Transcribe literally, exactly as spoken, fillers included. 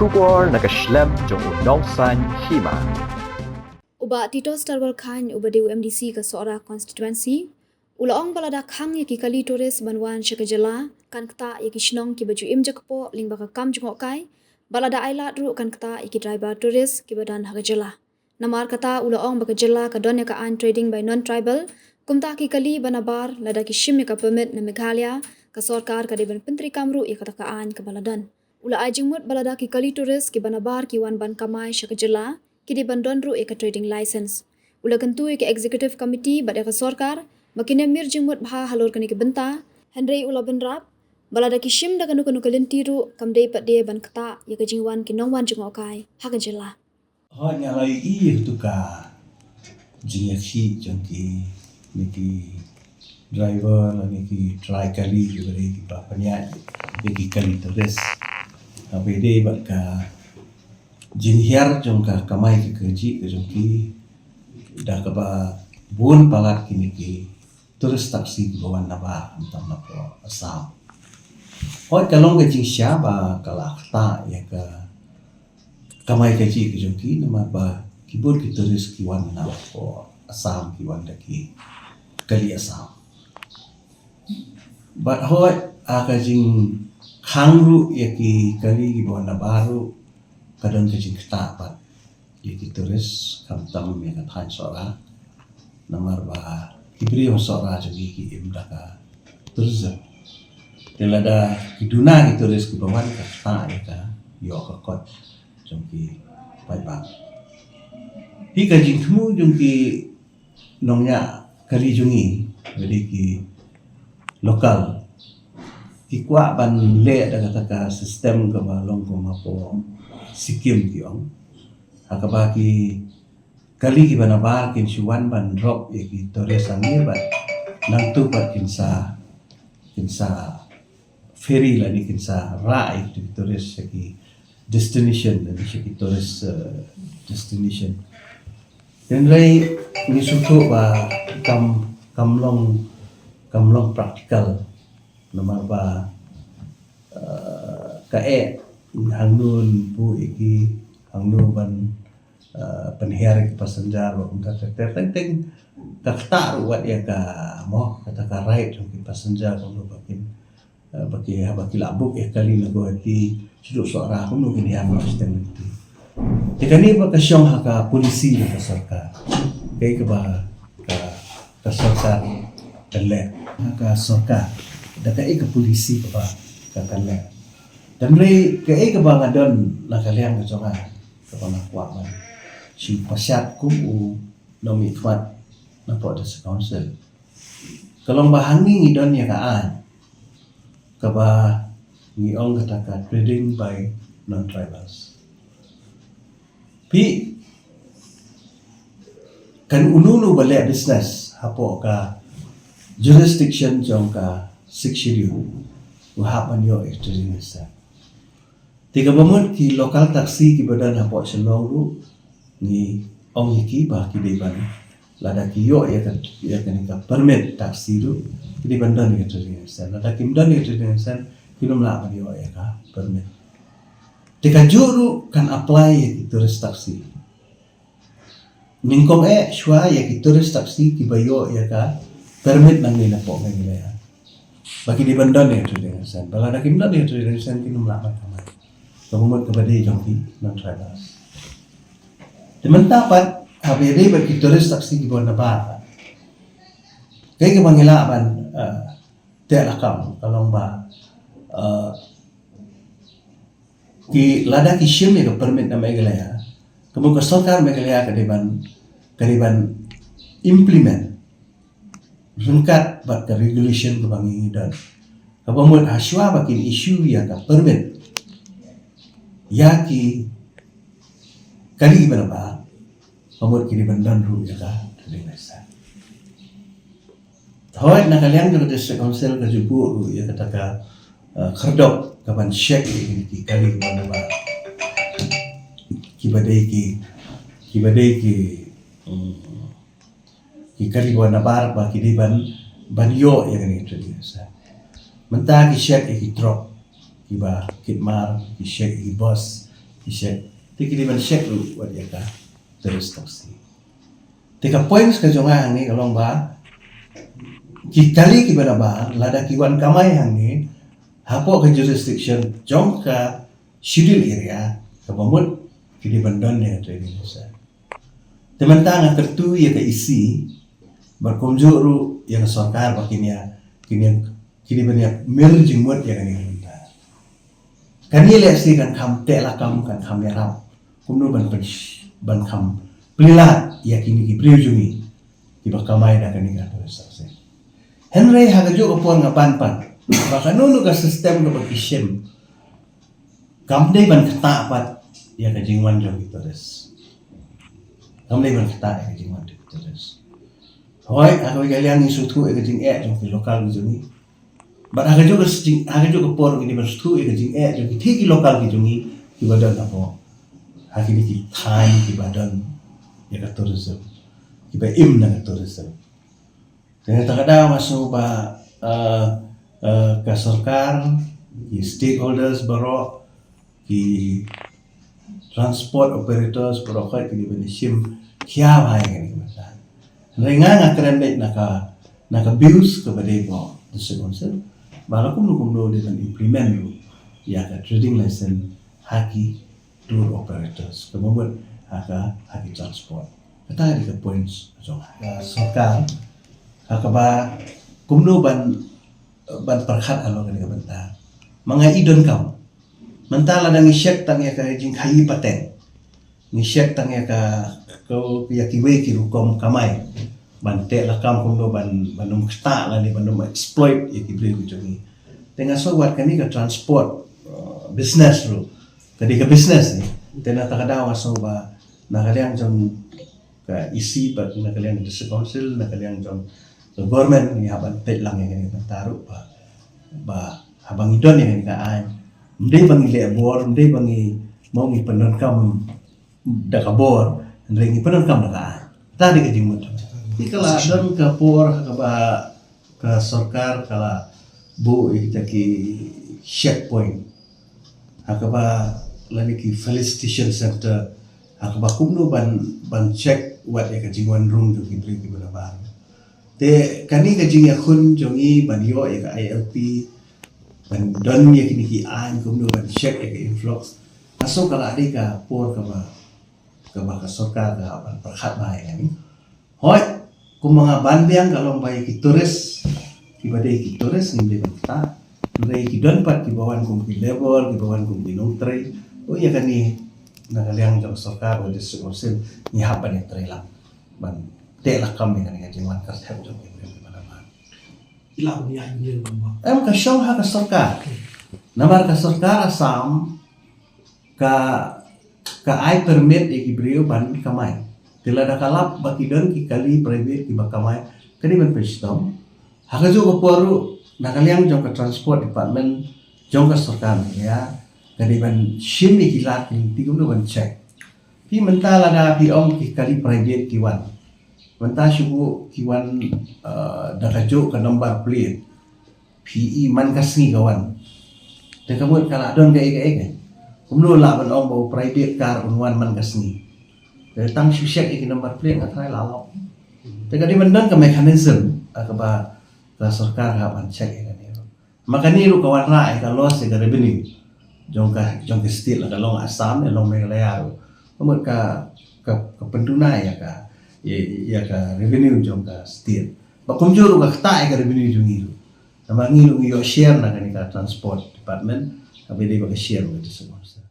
Khubor na ka shlem jong u Nongsaiñ Hima. U Bah Titos Tarwal Chyne, uba dei u M D C ka Sohra constituency, u la ong ba lada khang ïa ki kali tourist ban wan sha ka jylla, kan ktah ïa ki shnong kiba ju im jakpoh lyngba ka kam jngohkai, bad lada ai lad ruh kan ktah ïa ki driver tourist kiba don ha ka jylla. Namar kata u la ong ba ka jylla ka don ïa ka aiñ trading by non-tribal, kumta ki kali ba nabar lada ki shim ïa ka permit na Meghalaya, ka sorkar ka dei ban pyntreikam ruh ïa kata ka aiñ kaba la don. U la ai jingmut ba lada ki kali tourist kiba nabar ki wan ban kamai sha ka jylla, ki dei ban don ruh ïa ka trading license. U la kyntu ïa ka executive committee bad ïa ka sorkar ba kin ïa mir jingmut bha halor kane ka bynta, hynrei u la bynrap ba lada ki shim da kano kano ka lynti ruh, kam dei pat de ban ktah ïa ka jingwan ki nongwan jngohkai ha ka jylla. Hooid, nga la ïohi ïa katu ka jingïakhih jong kine ki driver lane ki trai kali kiba dei kiba pynïaid ïa ki kali tourist. Haba ïadei bad ka jinghiar jong ka kamai ka kajih ka jong ki, da kaba bun palat kine ki tourist taxi kiba wan nabar, khamtam napoh Assam. Hooid, ka long ka jingshisha ba ka la ktah ïa ka kamai kajih ka jong ki, namar ba ki bun ki tourist ki wan napoh Assam, ki wan da ki kali Assam. Bad hooid, ha ka jingkhang ruh ïa ki kali kiba wan nabar ruh, ka don ka jingktah pat ïa ki tourist, khamtam ïa ka thaiñ Sohra. Namar ba ki briew Sohra jong ngi ki im da ka tourism. Te lada ki duna ki tourist kiba wan, ka ktah ïa ka ïoh ka kot jong ki paidbah. Hi ka jingthmu jong ki nongñiah kali jong ngi, ba dei ki local, ki kwah ban leh da kata ka system kaba long kum hapoh Sikkim ki ong. Ha kaba ki kali kiba nabar kin shu wan ban drop ïa ki tourist hangne bad nangta pat kin sa, kin sa ferry lane kin sa rah ïa ki tourist sha ki destination lane sha ki tourist, eh, destination. Hynrei ngi sngewthuh ba kam, kam long, kam long practical, namar ba, eh, kaei hangno ban buh ïa ki, hangno ban, eh, pynhiar ïa ki passenger, ba kumta ter ter teng teng ka ktah ruh wat ïa ka, mo, kata ka right jong ki passenger, kumno ba kin, eh, ba ki, haba ki la book ïa ka kali na Guwahati shaduh Sohra, kumno kin hiar noh shiteng lynti. Te kane pat ka shong ha ka policy jong ka sorkar. Kaei kaba ka, ka sorkar kan leh, ha ka sorkar, da kaei ka policy kaba ka kan leh. Hynrei kaei kaba nga don na ka liang ka jong nga, kaba nga kwah ban shu pashat kum u nongmihkhmat napoh District Council, ka long ba hangne ngi don ïa ka aiñ kaba ngi ong kata ka trading by non-tribals. Phi, kan uno uno ba leh business hapoh ka jurisdiction jong ka Sixth Schedule u hap ban ïoh ïa ka trading license. Te kaba mut ki local taxi kiba don hapoh Shillong ruh, ngi ong ïa ki ba ki dei ban, lada ki ïoh ïa ka, ïa kane ka permit taxi ruh, ki dei ban don ïa ka trading license. Lada kim don ïa ka trading license, kin ym lah ban ïoh ïa ka permit. Te kajuh ruh kan apply ïa ki tourist taxi. Nyngkong eh shuwa ïa ki tourist taxi kiba ïoh ïa ka permit nangne napoh Meghalaya, ba ki dei ban don ïa ka trading license. Ba lada kim don ïa ka trading license, kin ym lah ban kamai. Kaba mut kaba dei jong ki non-tribals. Te mynta pat, haba ïadei bad ki tourist taxi kiba wan nabar, kaei kaba ngi lah ban, eh, teh lakam, ka long ba, eh, ki, lada ki shim ïa ka permit na Meghalaya, ka mut ka sorkar Meghalaya ka dei ban, ka dei ban implement ryngkat bad ka regulation kaba ngi don. Kaba mut ha shuwa ba kin issue ïa ka permit ïa ki kali ba nabar, ka mut ki dei ban don ruh ïa ka trading license. Hooid, na ka liang jong ka District Council ka ju buh ruh ïa kata ka, eh, khyrdop kaban check ïa ki kali ba nabar, kiba dei ki, kiba dei ki, mm, ki kali ba nabar ba ki dei ban, ban ïoh ïa kane ka trading license. Mynta ki check ïa ki truck kiba kit mar, ki check ïa ki bus, ki check. Te ki dei ban check ruh wat ïa ka tourist taxi. Te ka points ka jong nga hangne ka long ba ki kali kiba na bar lada ki wan kamai hangne hapoh ka jurisdiction jong ka schedule area kaba mut ki dei ban don ïa ka trading license. Te mynta nga kyntu ïa ka E C bad kumjuh ruh ïa ka sorkar ba kin ïa kin ïa kin ïa ban ïa mir jingmut ïa kane ka bynta. Kane lehse kan kham teh lakam, kan kham ïarap kumno ban pyn ban kham plie lad ïa kine ki briew jong ngi kiba kamai da kane ka tourist taxi. Hynrei ha kajuh ka por nga ban pat ba kano kano ka system kaba ki shim kam dei ban ktah pat ïa ka jingwan jong ki tourist. Kam dei ban ktah ïa ka jingwan jong ki tourist. Hooid, ha kawei ka liang ngi sngewthuh ïa ka jingeh jong ki local ki jong ngi. Bad ha kajuh ka jing ha kajuh ka por ngi dei ban sngewthuh ïa ka jingeh jong ki thei ki local ki jong ngi kiba don hapoh ha kine ki thaiñ kiba don ïa ka tourism, kiba im na ka tourism. Te na kata ka daw nga sngew ba, eh, eh, ka sorkar, ki stakeholders baroh, ki transport operators baroh, ki dei ban shim khia bha ïa kane ka bynta. Hynrei nga nga kren beit na ka na ka views kaba dei ba district council ba la kumno kumno dei ban implement ruh ïa ka trading license ha ki tour operators kaba mut ha ka ha ki transport. Kata ka dei ka points jong ka sorkar ha kaba kumno ban ban pyrkhat halor kane ka bynta. Ma nga i donkam mynta lada ngi check tang ïa ka jingkhaïi pateng, ngi check tang ïa ka ka ïa kiwei ki rukom kamai ban teh lakam kumno ban ban ym ktah lane ban ym exploit ïa ki briew ki jong ngi. Te nga sngew wat kane ka transport, uh, business ruh ka dei ka business ni. Te na kata ka daw nga sngew ba na ka liang jong ka E C bad na ka liang district council, na ka liang jong ka government ngi hap ban peit lang ïa kane ka bynta ruh ba ba haba ngi don ïa kane ka aiñ, ym dei ba ngi leh bor, ym dei ba ngi mo ngi pyndonkam da ka bor, hynrei ngi pyndonkam da ka aiñ. Kata dei ka jingmut. Te ka la don ka por ha kaba ka sorkar ka la buh ïa kita ki checkpoint ha kaba lane ki felicitation center ha kaba kumno ban ban check wat ïa ka jingwan rung jong ki briew kiba na bar. Te kane ka jingïakhun jong ngi ban ïoh ïa ka I L P ban don ïa kine ki aiñ kumno ban check ïa ka influx. Nga sngew ka la dei ka por kaba kaba ka sorkar ka ban pyrkhat bha ïa kane. Hooid, kumba nga ban biang ka long ba ïa ki tourist kiba dei ki tourist ngim dei ban ktah. Hynrei ki don pat kiba wan kum ki labour, kiba wan kum ki nongtrei. Oh, ïa kane na ka liang jong sorkar bad district council ngi hap ban ïatrei lang ban teh lakam ïa kane ka jingwan kyrthep jong ki briew kiba na bar. Ki lah ban ïa ïa ban wan. Em, ka shong ha ka sorkar. Namar ka sorkar Assam ka ka ai permit ïa ki briew ban kamai. Te lada ka lap ba ki don ki kali private kiba kamai, ka dei ban pynshitom. Ha kajuh ka por ruh na ka liang jong ka transport department jong ka sorkar Meghalaya ka dei ban shim ïa ki lad ki lynti kumno ban check. Phi mynta lada phi ong ki kali private ki wan, mynta shu ki wan, eh, da kajuh ka number plate. Phi i man ka sngi ka wan. Te ka mut ka la don kaei kaei. Kumno lah ban ong ba u private car un wan man ka sngi. Te tang shu check ïa ki number plate nga tharai la lok. Te ka dei ban don ka mechanism ha kaba ka sorkar ka hap ban check ïa kane ruh. Ma kane ruh ka wanrah ïa ka loss ïa ka revenue jong ka jong ka state, la ka long Assam ne long Meghalaya ruh. Ka mut ka ka ka pynduna ïa ka ïa ïa ka revenue jong ka state. Ba kumjuh ruh ka ktah ïa ka revenue jong ngi ruh. Namar ngi ruh ngi ïoh share na kane ka transport department, kaba dei ba ka share with the sponsor.